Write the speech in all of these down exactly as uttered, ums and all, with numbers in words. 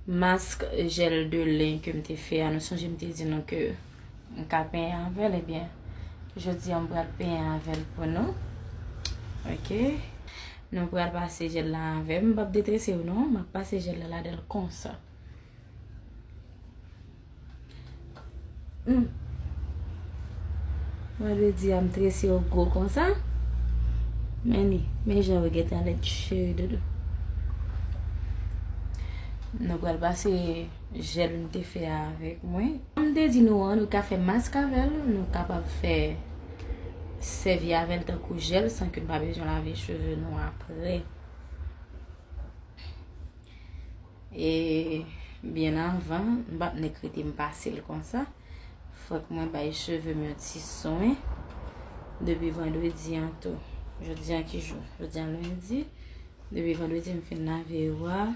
Mask jèl de len ke m te fè a, nou sonje m te di nou ke m ka penyen avè l, ebyen, jodi a m pral penyen avè l pou nou. Ok. Nou pral pase jèl la avè m. M p ap detrese w non, m ap pase jèl la ladan l konsa. Hmm. Mwen vle di a m trese yo gwo konsa. Men li, men jan yo gentan lèd cheri doudou. Nou pral pase jèl m te fè a avèk mwen. M te di nou an, nou ka fè mask avè l, nou kapab fè sèvi avè l tankou jèl san ke n pa bezwen lave cheve nou apre. E byen avan, m p ap nèk rete m pase l konsa. Fòk mwen bay cheve m yon ti swen. Depi vandredi an tou. Jodi an ki jou? Jodi an lendi. Depi vandredi m fin lave yo a,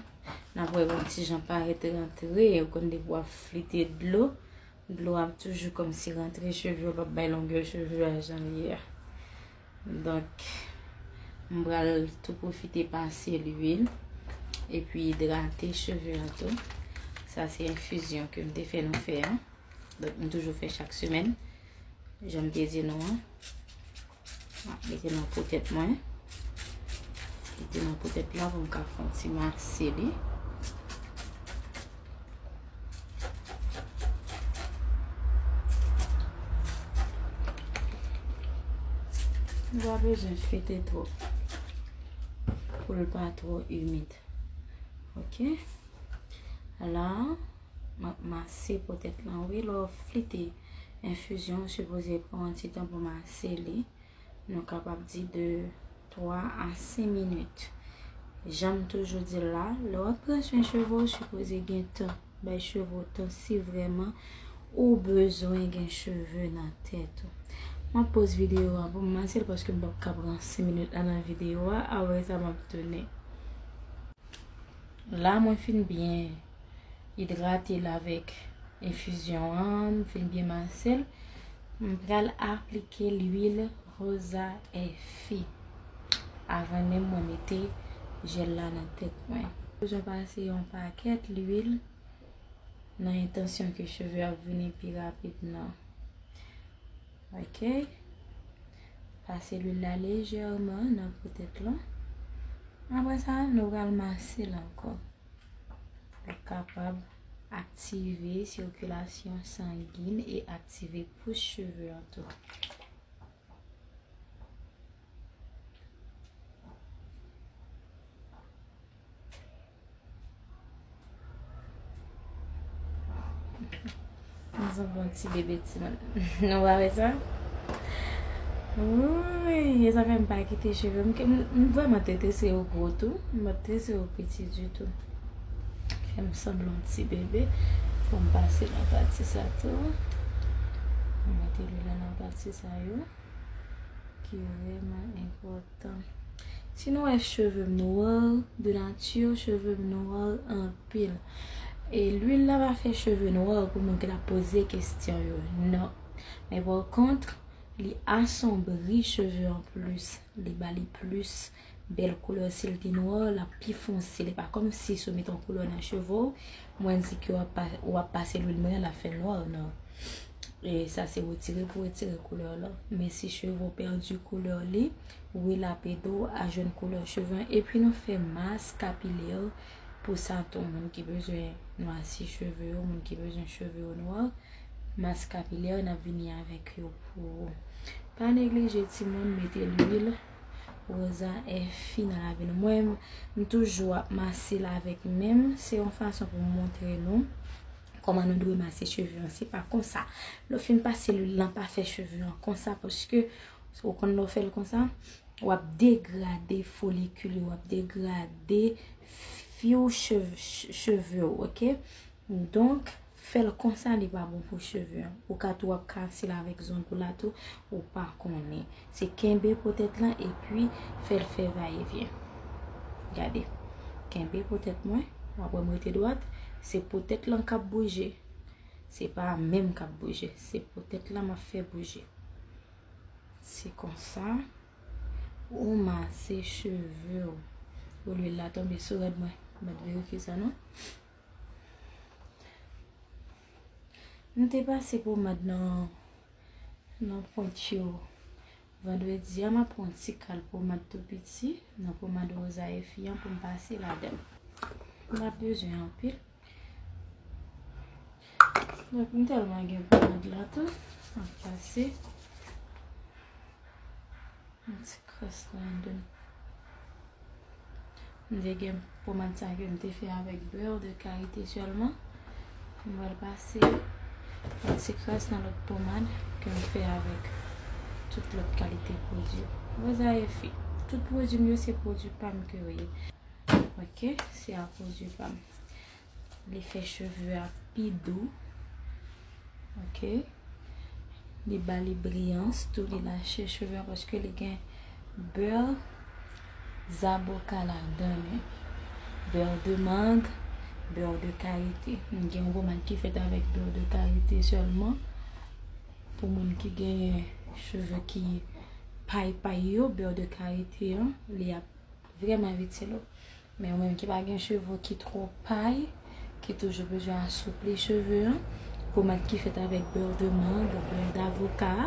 n ap wè yon ti jan parèt rantre. Ou konn depi w ap flite dlo, dlo ap toujou kòmsi rantre cheve w, p ap bay longè cheve a jan l ye a. Donk, m pral tou pwofite pase lwil epi idrate cheve an tou. Sa se enfizyon ke m te fè nou fè an. Donk, m toujou fè chak semèn. Jan m te di nou an. M ap mete nan potèt mwen. Mete nan potèt la pou m ka fè yon ti mase li. Nou pa bezwen fete twòp pou l pa twò imid. Ok. La, m ap mase potèt lan. Wi, lè w flite enfizyon, ou sipoze pran yon ti tan pou mase li. Nou kapab di de twa a senk minit. Jan m toujou di l la, lè w ap pran swen cheve w, ou sipoze gen tan. Bay cheve w tan si vrèman ou bezwen gen cheve nan tèt ou. M ap poz videyo a pou m mase l paske m p ap ka pran senk minit la nan videyo a. Apre sa, m ap tounen. La, mwen fin byen idrate l avèk enfizyon an, m fin byen mase l. M pral aplike lwil Rosa F I avan menm mwen mete jèl la nan tèt mwen. Bezwen pase yon pakèt lwil nan entansyon ke cheve ap vini pi rapid nan. Ok. Pase lwil la lejèman nan po tèt lan. Apre sa, nou pral mase l ankò. Pou l kapab aktive sikilasyon sangin e aktive pous cheve an tou. M sanble yon ti bebe timoun. Nou pa wè sa? Wouy, e sa fè m pa kite cheve m. M, m vrèman te trese yo gwo tou. M pa t trese yo piti ditou. Fè m sanble yon ti bebe. Fò m pase nan pati sa tou. M mete lwil la nan pati sa yo. Ki vrèman enpòtan. Si nou wè cheve m nwa, de nati, cheve m nwa anpil. E lwil la pa fè cheve nwa pou moun ki ta poze kesyon yo. Non. Men pa kont, li asombri cheve an plis. Li ba li plis bèl koulè. Si l te nwa, l ap pi fonse. Li pa kòmsi si w met yon koulè nan cheve w, mwen di ke w ap pa-, w ap pase lwil mwen an, l ap fè nwa, non. E sa se retire pou retire koulè la. Men si cheve w pèdi koulè li, wi, l ap ede w a jwenn koulè cheve an. Epi nou fè mas kapilè pou sa tou, moun ki bezwen nwasi cheve yo, moun ki bezwen cheve yo nwa, mas kapilè, n ap vini avèk yo pou ou. Pa neglije timoun, mete lwil Rosa F I nan lavi nou. Mwen, m toujou ap mase l avèk men m. Se yon fason pou m montre nou kòman nou dwe mase cheve an. Se pa konsa. Lè w fin pase lwil lan, pa fè cheve an konsa, paske ou konn lè w fè l konsa, w ap degrade folikil yo, w ap degrade fil cheve, cheve w, ok? Donk, fè l konsa, li pa bon pou cheve an. Ou ka tou ap kase l avèk zong ou la tou, ou pa konnen. Se kenbe potèt lan epi fè l fè vayevyen. Gade. Kenbe potèt mwen, w ap wè m rete dwat, se potèt lan k ap bouje. Se pa men m k ap bouje, se potèt lan m ap fè bouje. Se konsa, ou mase cheve w. Ou lwil la tonbe sou rad mwen. Mwen verifye sa non. M te pase pomad nan, nan pwent yo vandredi a. M ap pran yon ti kal pomad tou piti nan pomad Rosa Effie an pou m pase ladan l. M ap bezwen anpil. Donk, m tèlman gen pomad la tou. M ap pase yon ti kras ladan. M te gen pomad sa ke m te fè avèk beurre de karité sèlman. M pral pase yon ti kras nan lòt pomad ke m fè avèk tout lòt kalite pwodui. Rosa Effie. Tout pwodui m yo se pwodui pa m ke yo ye. Ok, se a pwodui pa m. Li fè cheve a pi dou. Ok. Li ba li briyans tou, li lache cheve a paske li gen beurre zaboka ladan li. Beurre de mangue, beurre de karité. M gen yon pomad ki fèt avèk beurre de karité sèlman. Pou moun ki genyen cheve ki pay pay yo, beurre de karité an, li ap vrèman itil ou. Men ou menm ki pa gen cheve ki twò pay, ki toujou bezwen asoupli cheve an, pomad ki fèt avèk beurre de mangue, beurre d'avocat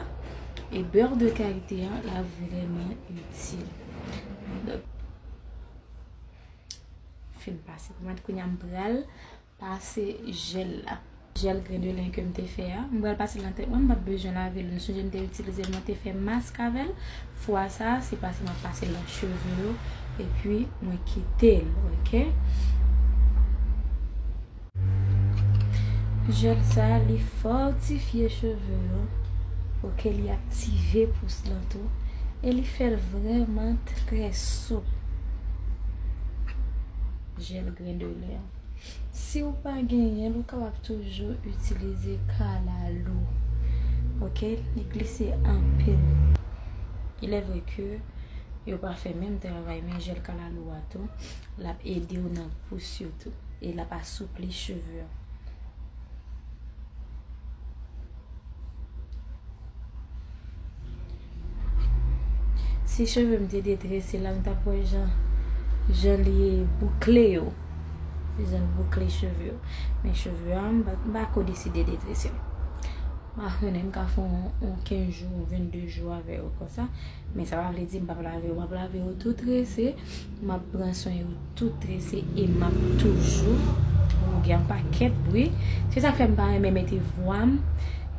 e beurre de karité an, l ap vrèman itil. Donk, fin pase pomad, kounye a m pral pase jèl la. Jèl grenn de len ke m te fè a. M pral pase l nan tèt mwen, m p ap bezwen lave l. Nou sonje m te itilize l, mwen te fè mask avè l. Fwa sa a, se pase m ap pase l nan cheve yo, epi mwen kite l, ok? Jèl sa a, li fòtifye cheve yo. Ok, li aktive pous lan tou. E li fè l vrèman trè soup. Jèl grenn de len. Si w pa genyen l, ou kapab toujou itilize kalalou. Ok, li glise anpil. Il est vrai que yo pa fè menm travay, men jèl kalalou a tou, l ap ede w nan pous yo tou. E l ap asoupli cheve a. Si cheve m te detrese la, m t ap wè jan, jan li boukle yo. Jan l boukle cheve yo. Men cheve a, m pa, m pa ko deside detrese l. M pa konnen, m ka fè yon, yon kenz jou, yon vennde jou avè yo konsa. Men sa pa vle di m p ap lave yo. M ap lave yo tou trese. M ap pran swen yo tou trese e m ap toujou. Ou gen yon pakèt bri. Se sa k fè m pa renmen mete vwa m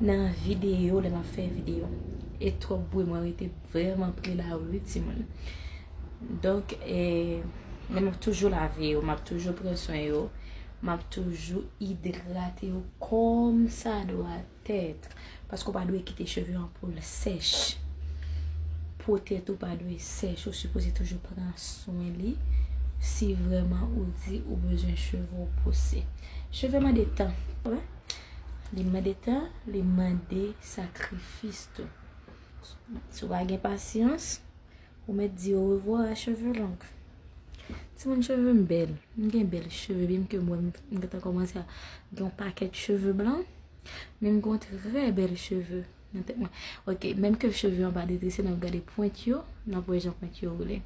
nan videyo lè m ap fè videyo. E twòp bri, mwen rete vrèman pre la wi, timoun. Donk, e, men m ap toujou lave yo, m ap toujou pran swen yo, m ap toujou idrate yo kòmsadwatèt. Paske w pa dwe kite cheve an pou l sèch. Po tèt ou pa dwe sèch, ou sipoze toujou pran swen li si vrèman ou di ou bezwen cheve w pouse. Cheve mande tan, wi. Li mande tan, li mande sakrifis tou. Si w pa gen pasyans, ou mèt di orevwa a cheve long. Timoun, cheve m bèl. M gen bèl cheve, byen ke mwen, m gentan kòmanse a gen yon pakèt cheve blan. Men m gen yon trè bèl cheve nan tèt mwen. Ok, menm ke cheve an pa detrese, n ap gade pwent yo, n ap wè jan pwent yo woule.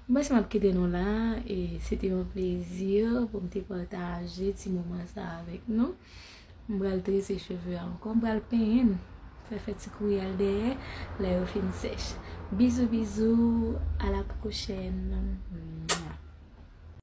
M panse m ap kite nou la, e se te yon plezi pou m te pataje ti moman sa avèk nou. M pral trese cheve a ankò, m pral penyen l, fè fè ti kouyèl dèyè lè yo fin sèch. Bizou, bizou, à la prochaine.